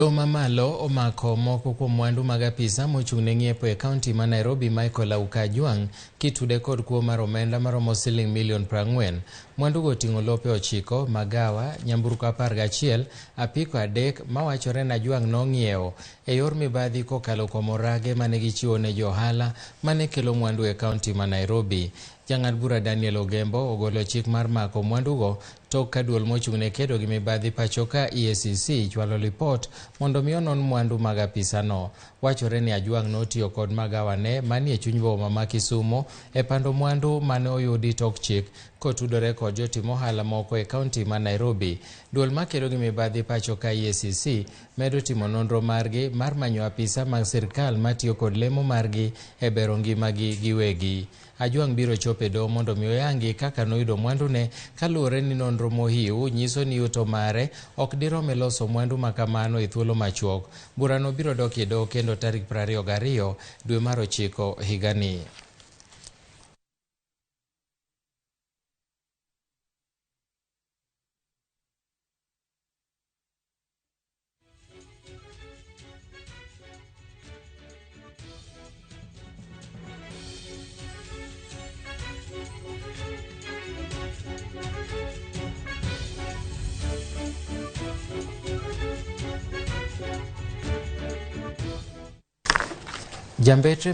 Doho mamalo omako moko kuom mwandu mag apisa mochung' ne ng'iepo e kaunti ma Nairobi Michael Auka Ajwang' kitude kod kuo mar omenda maromo siling milion 40. Mwandugo oting'o lope 9, magawa, nyamburko 11, apiko 3 mawachore ni Ajwang' nong'iewo e yor mibadhi kokalo kuom orage mane gichiwo ne jo ohala mane kelo mwandu e kaunti ma Nairobi. Jang'ad bura Daniel Ogembo ogolo chik mar mako mwandugo tok ka duol mochung' ne kedo gi mibadhi pachoka EACC chwalo lipot mondo mi onon mwandu mag apisano. Wachore ni Ajwang' notiyo kod magawane manie chuny boma ma Kisumo e pando mwandu mane oyudi tok chik kotudore kod jotim ohala moko e kaunti ma Nairobi. Duol makedo gi mibadhi pachoka EACC medo timo nonro margi mar manyo apisa mag sirkal matiyo kod lemo margi e bero ngimagi giwegi. Ajwang' biro chopo e doho mondo mi oyangi kaka noyudo mwandune kaluwore ni nonro mohiu nyiso ni yuto mare ok dirome loso mwandu ma kamano e thuolo machuok. Burano biro dok e doho kendo tarik 22 dwe mar 9 higani. Jambetre